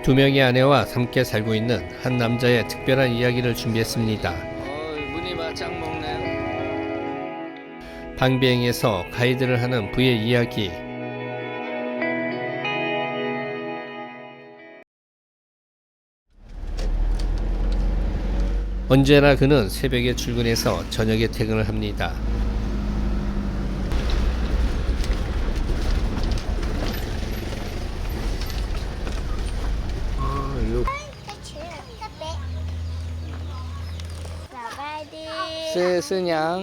두 명의 아내와 함께 살고 있는 한 남자의 특별한 이야기를 준비했습니다. 방비행에서 가이드를 하는 부의 이야기. 언제나 그는 새벽에 출근해서 저녁에 퇴근을 합니다. 아, 요. ສະບາຍດີ. ຊື່ ຊື່ຫຍັງ?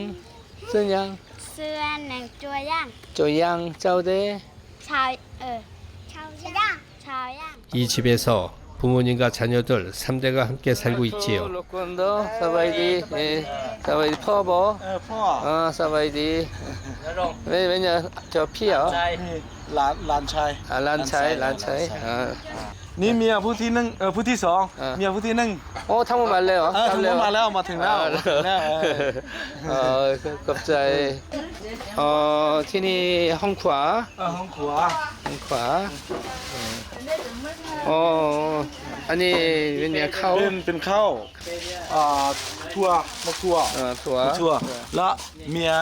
ຊື່ຫຍັງ? ຊື່ອັນໜຶ່ງ ໂຈຫຍັງ? ໂຈຫຍັງ. ເຈົ້າເດ? ຊາວ ເອີ ຊາວຫຍັງ? 이 집에서 부모님과 자녀들 삼 대가 함께 살고 있지요. ສະບາຍດີ. ເອີ ສະບາຍດີ. ພໍ່ບໍ່? ເອີ ພໍ່. ອາ ສະບາຍດີ. ເປັນຫຍັງ ເຈົ້າພີ່ເຫາ? ຫຼານ ຫຼານຊາຍ. ອາ ຫຼານຊາຍ ຫຼານຊາຍ. ອາ ນີ້ເມຍຜູ້ທີໜຶ່ງ ເອີ ຜູ້ທີສອງ. ເມຍຜູ້ທີໜຶ່ງ. ໂອ້ ທັງໝົດມາແລ້ວ? ເອີ ທັງໝົດມາແລ້ວ ມາເຖິງແລ້ວ ມາເຖິງແລ້ວ. ເອີ ຂອບໃຈ. ເອີ ທີ່ນີ້ຫ້ອງຄົວ. ເອີ ຫ້ອງຄົວ ຫ້ອງຄົວ. ອໍ ອັນນີ້ເປັນຫຍັງ? ເຂົ້າ. ເປັນ ເປັນເຂົ້າ ອ່າ ຖົ່ວ ໝາກຖົ່ວ. ເອີ ຖົ່ວ ໝາກຖົ່ວ. ແລ້ວເມຍ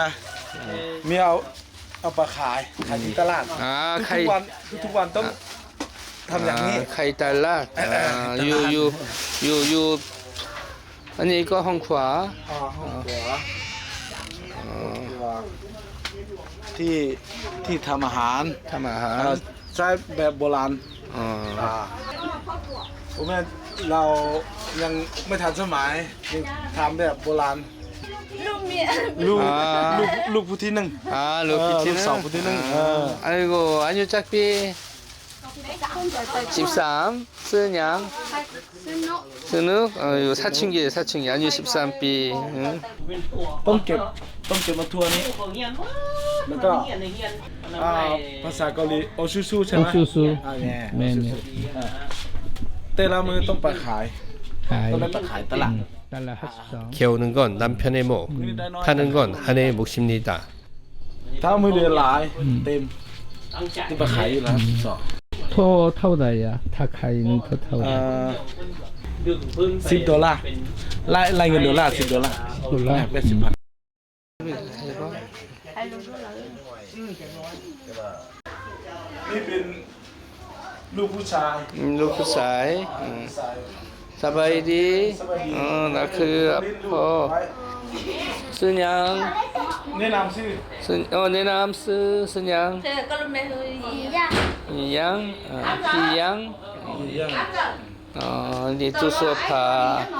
ເມຍເອົາ ເອົາໄປຂາຍ ຂາຍທີ່ຕະຫຼາດ. ອາ ຂາຍ ທຸກວັນ ທຸກວັນຕ້ອງ ອາ ທຳຢ່າງນີ້. ອາ ຂາຍຕະຫຼາດ. ເອີ ຢູ່ ຢູ່ ຢູ່ ຢູ່ ອັນນີ້ກໍຫ້ອງຄົວ. ອາ ຫ້ອງຄົວ. ອາ ຫ້ອງຄົວ ທີ່ ທີ່ທຳອາຫານ ທຳອາຫານ. ເອີ ໃຊ້ແບບໂບລານ. ອໍ ອາ ບໍ່ແມ່ນ ລາວຍັງບໍ່ທັນສະໄໝ ຍັງທຳແບບໂບລານ. ລູກເມຍ ລູກ ອາ ລູກ ລູກຜູ້ທີໜຶ່ງ. ອາ ລູກຜູ້ທີໜຶ່ງ ເອີ ລູກສາວຜູ້ທີໜຶ່ງ. ອາ ເອີ ອາຍຸຈັກປີ? ສິບສາມ. ຊື່ຫຍັງ? ສະໜຸກ ສະໜຸກ. ເອີ ຢູ່ 사춘기 사춘기. 아니, 십삼 비. 응? ຕ້ອງເກັບ ຕ້ອງເກັບໝາກຖົ່ວນີ້ ແລ້ວກໍ ອ່າ ພາສາເກົາຫຼີ 옥수수 ໃຊ່ໄໝ? 옥수수. ອາ ແມ່ນ ແມ່ນ 옥수수. ເອີ ແຕ່ລະມື້ຕ້ອງໄປຂາຍ ຂາຍ ຕ້ອງໄດ້ໄປຂາຍຕະຫຼາດ. 응. 달러 하십삼. 키우는 건 남편의 목, 파는 건 아내의 몫입니다. ຖ້າມື້ເດືອນຫຼາຍ ອືມ ເຕັມ ທີ່ໄປຂາຍຢູ່ລະສິບສອງ. ທໍ່ເທົ່າໃດອະ? ຖ້າຂາຍໜຶ່ງເທົ່າ ເອີ ສິບໂດລາ ລາຍ ລາຍເງິນໂດລາ ສິບໂດລາ ໂດລາ ແປດສິບພັນ. ນີ້ເປັນ ລູກຜູ້ຊາຍ ອືມ ລູກຜູ້ຊາຍ. ອືມ ສະບາຍດີ. ສະບາຍດີ. ອໍ ລາວຄືພໍ່. ຊື່ຫຍັງ? ແນະນຳຊື່. ຊື່ ອໍ ແນະນຳຊື່ ຊື່ຫຍັງ? ຫຍັງ ອາ ຫຍັງ ຫຍັງ. ອໍ ນີ້ຕູ້ເສື້ອຜ້າ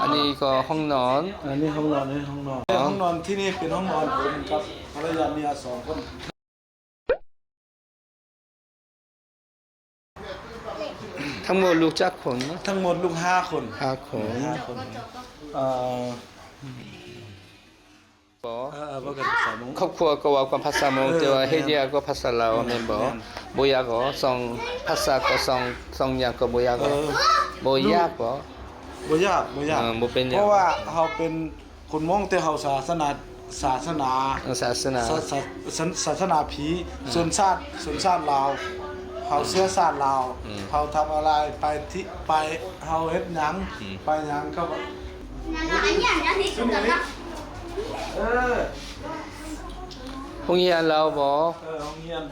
ອັນນີ້ກໍຫ້ອງນອນ. ອັນນີ້ຫ້ອງນອນ ນີ້ຫ້ອງນອນ. ຫ້ອງນອນທີ່ນີ້ເປັນຫ້ອງນອນຜົມກັບພັນລະຍາເມຍສອງຄົນ. ທັງໝົດລູກຈັກຄົນ? ທັງໝົດລູກຫ້າຄົນ. ຫ້າຄົນ. ຫ້າຄົນ. ເອີ ເອີ ເວົ້າກັນພາສາມົ້ງ. ຄອບຄົວກໍເວົ້າກັນພາສາມົ້ງ. ເອີ ແຕ່ວ່າເຮັດວຽກກໍພາສາລາວ. ແມ່ນ ແມ່ນບໍ່? ແມ່ນ. ບໍ່ຍາກບໍ່? ສອງພາສາກໍສອງ ສອງຢ່າງກໍບໍ່ຍາກບໍ່? ເອີ ບໍ່ຍາກບໍ່? ບໍ່ຍາກ ບໍ່ຍາກ. ເອີ ບໍ່ເປັນຫຍັງ. ເພາະວ່າເຮົາເປັນ ຄົນມົ້ງ ແຕ່ເຮົາສາສະໜາ ສາສະໜາ ເອີ ສາສະໜາ ສາ ສາ ສາສະໜາຜີ. ອືມ ຊົນຊາດ ຊົນຊາດລາວ ເຮົາເຊື້ອຊາດລາວ. ອືມ ເຮົາທຳອະໄລ ໄປທີ່ ໄປ ເຮົາເຮັດຫຍັງ ອືມ ໄປຫຍັງກໍ ເອີ ໂຮງຮຽນລາວບໍ່? ເອີ ໂຮງຮຽນ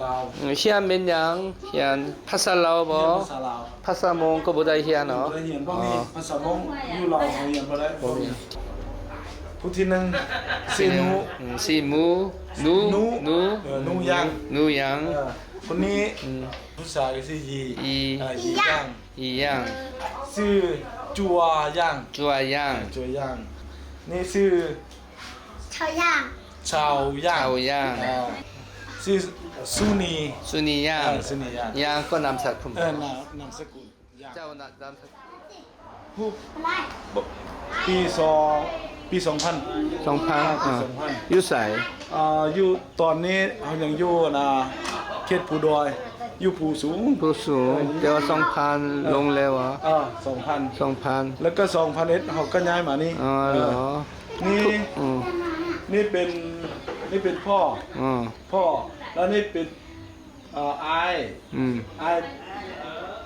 ລາວ. ຮຽນແມ່ນຫຍັງ? ຮຽນພາສາລາວບໍ່? ຮຽນພາສາລາວ. ພາສາມົ້ງກໍບໍ່ໄດ້ຮຽນເນາະ? ບໍ່ໄດ້ຮຽນ. ບໍ່ມີ. ອໍ ພາສາມົ້ງຢູ່ລາວເຮົາຮຽນບໍ່ໄດ້. ບໍ່ມີ. ຜູ້ທີໜຶ່ງ ຊື່ໜູ. ອືມ ຊື່ໜູ. ໜູ ໜູ ເອີ ໜູຢາງ. ໜູຢາງ. ເອີ ຄົນນີ້ ອືມ ຜູ້ຊາຍຊື່ ອີ ອີ ເອີ ອີຢາງ. ອີຢາງ. ຊື່ ຈົວຢາງ. ຈົວຢາງ. ເອີ ຈົວຢາງ. ນີ້ຊື່ ເຊົາຢາງ. ເຊົາຢາງ. ເຊົາຢາງ. ເອີ ຊື່ ຊູນີ. ຊູນີຢາງ. ເອີ ຊູນີຢາງ. ຢາງກໍນາມສະກຸນ. ເອີ ນາມ ນາມສະກຸນ. ຢາງ. ເຈົ້ານາມສະກຸນ. ຜູ້ ປີສອງ ປີສອງພັນ. ສອງພັນ. ອາ ປີສອງພັນ. ຢູ່ໃສ? ອາ ຢູ່ ຕອນນີ້ເຮົາຍັງຢູ່ ອັນນ່າ ເຂດພູດອຍ ຢູ່ພູສູງ. ພູສູງ. ເອີ ແຕ່ວ່າສອງພັນ ເອີ ລົງແລ້ວຫວາ? ເອີ ສອງພັນ. ສອງພັນ. ແລ້ວກໍສອງພັນເອັດ ເຮົາກໍຍ້າຍມານີ້. ອໍ ເອີ ເຫລອ? ນີ້ ອືມ ນີ້ເປັນ ນີ້ເປັນພໍ່. ອໍ ພໍ່. ແລ້ວນີ້ເປັນ ເອີ ອ້າຍ. ອືມ ອ້າຍ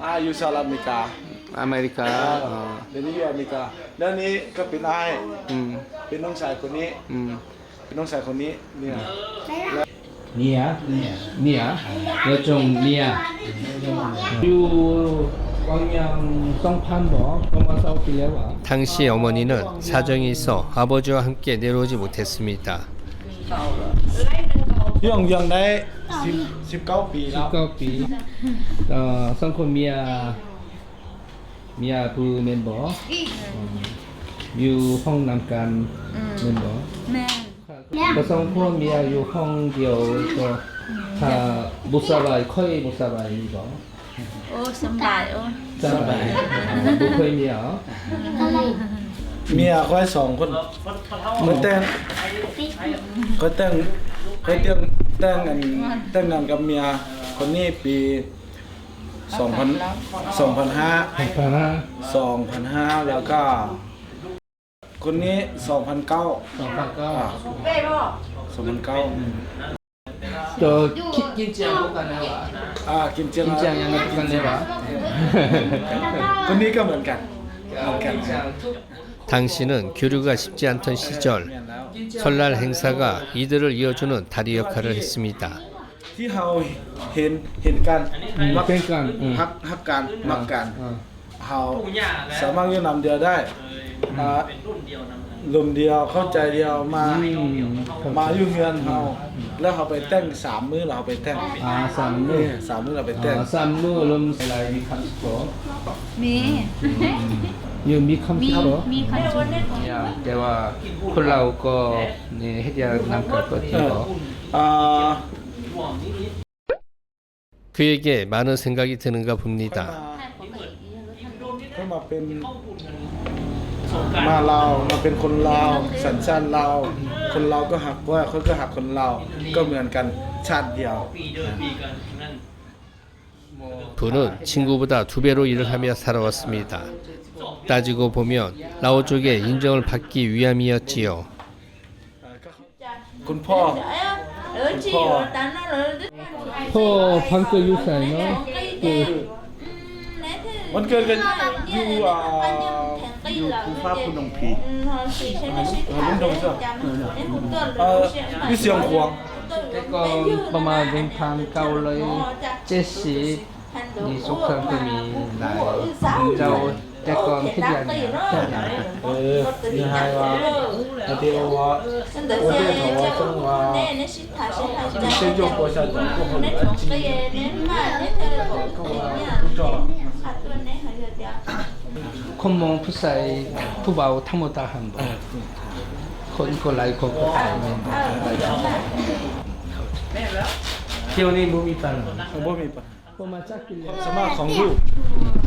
ອ້າຍຢູ່ສະຫະລັດອາເມລິກາ. ອາເມລິກາ. ອ່າ ອໍ ດຽວນີ້ຢູ່ອາເມລິກາ. ແລ້ວນີ້ກໍເປັນອ້າຍ. ອືມ. ເປັນນ້ອງຊາຍຄົນນີ້. ອືມ. ເປັນນ້ອງຊາຍຄົນນີ້. ເມຍ. ເມຍ. ເມຍ. ເມຍ. ເມຍ. ເມຍ. ຢູ່ວັງຍາງສອງພັນບໍ? ປະມານຊາວປີແລ້ວຫວາ? 당시 어머니는 사정이 있어 아버지와 함께 내려오지 못했습니다. ຢູ່ວັງຍາງໄດ້ສິບ ສິບເກົ້າປີແລ້ວ. ສິບເກົ້າປີ. ເອີ ສອງຄົນເມຍ ເມຍຜູ້ແມ່ນບໍ? ອືມ. ຢູ່ຫ້ອງນຳກັນ. ອືມ. ແມ່ນບໍ? ແມ່ນ. ກໍສອງຄົນເມຍຢູ່ຫ້ອງດຽວກໍ ອືມ ຖ້າບໍ່ສະບາຍ ຂ້ອຍບໍ່ສະບາຍມີບໍ? ໂອ້ ສຳບາຍ. ໂອ້ ສະບາຍ. ບໍ່ເຄີຍເມຍ. ເມຍຂ້ອຍສອງຄົນ. ຂ້ອຍແຕ່ງ ຂ້ອຍແຕ່ງ ຂ້ອຍແຕ່ງ ແຕ່ງອັນ ແຕ່ງງານກັບເມຍຄົນນີ້ປີສອງພັນ ສອງພັນຫ້າ ສອງພັນຫ້າ ສອງພັນຫ້າ ແລ້ວກໍ ຄົນນີ້ສອງພັນເກົ້າ. ສອງພັນເກົ້າ. ອ່າ ສອງພັນເກົ້າ. ອືມ. ໂຕ ກິນ ກິນຈຽງກັນແລ້ວຫວາ? ອ່າ ກິນຈຽງ ກິນຈຽງຍັງກັນແລ້ວຫວາ? ຄົນນີ້ກໍເໝືອນກັນ ເໝືອນກັນ. 당시는 교류가 쉽지 않던 시절 설날 행사가 이들을 이어주는 다리 역할을 했습니다. ທີ່ເຮົາເຫັນ ເຫັນກັນ ອືມ ມັກ ເຫັນກັນ ອືມ ຮັກ ຮັກກັນ ອ່າ ມັກກັນ ອ່າ ເຮົາສາມາດຢູ່ນຳດຽວໄດ້ ອ່າ ລົມດຽວ ເຂົ້າໃຈດຽວ ມາ ອືມ ມາຢູ່ເຮືອນເຮົາ ອືມ ແລ້ວເຮົາໄປແຕ່ງສາມມື້ ແລ້ວເຮົາໄປແຕ່ງ ອ່າ ສາມມື້ ເອີ ສາມມື້ເຮົາໄປແຕ່ງ ອ່າ ສາມມື້ລົມຫຼາຍ ມີຄວາມສຸກບໍ່? ມີ ອືມ ຢູ່ ມີຄວາມສຸກບໍ່? ມີ ມີຄວາມສຸກ. ແຕ່ວ່າຄົນລາວກໍ ນີ້ ເຮັດວຽກນຳກັນກໍດີບໍ່? ອ່າ 그에게 많은 생각이 드는가 봅니다. ເຂົ້າມາ ເຂົ້າມາເປັນ ມາລາວ ມາເປັນຄົນລາວ ສັນຊາດລາວ ຄົນລາວກໍຮັກຂ້ອຍ ຂ້ອຍກໍຮັກຄົນລາວ ກໍເໝືອນກັນ ຊາດດຽວ. 부는 친구보다 두 배로 일을 하며 살아왔습니다. 따지고 보면 라오 쪽에 인정을 받기 위함이었지요. ຄຸນພໍ່ ຄຸນພໍ່ ພໍ່ພັງເກີດຢູ່ໃສເນາະ? ວັນເກີດກໍຢູ່ ອ່າ ຢູ່ພູຟ້າພູໜອງຜີ ເອີ ຢູ່ຊຽງຂວາງ. ແຕ່ກໍປະມານໜຶ່ງພັນເກົ້າຮ້ອຍເຈັດສິບ ມີສົງຄາມກໍມີຫຼາຍເຈົ້າ ແຕ່ກ່ອນເຮັດວຽກຫຍັງ? ເອີ ມີໃຫ້ວ່າ ອາເດວວ່າ ອາເດວເຂົາວ່າ ເຊິ່ງວ່າ ເປັນເຈົ້າຂອງ ຄົນມອງຜູ້ຊາຍ ຜູ້ບ່າວທຳມະດາຫັ້ນບໍ່? ເອີ ຄົນກໍຫຼາຍຄົນກໍຕາຍແມ່ນບໍ່? ດຽວນີ້ບໍ່ມີປານນັ້ນ ບໍ່ມີປານ ຄວາມສາມາດຂອງລູກ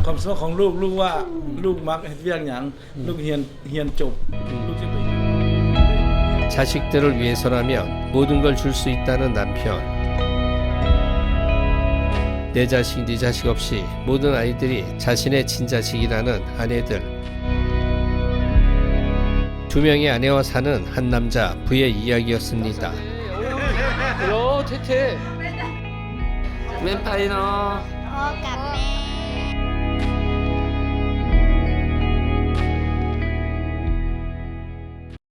ຄວາມສາມາດຂອງລູກ ລູກວ່າ ອືມ ລູກມັກເຮັດວຽກຫຍັງ ອືມ ລູກຮຽນ ຮຽນຈົບ ອືມ ລູກຈະໄປ 자식들을 위해서라면 모든 걸 줄 수 있다는 남편. 내 자식, 네 자식 없이 모든 아이들이 자신의 친자식이라는 아내들. 두 명의 아내와 사는 한 남자 부의 이야기였습니다. Hello, Tete. ແມ່ນໃຜເນາະ? ພໍ່ກັບແມ່.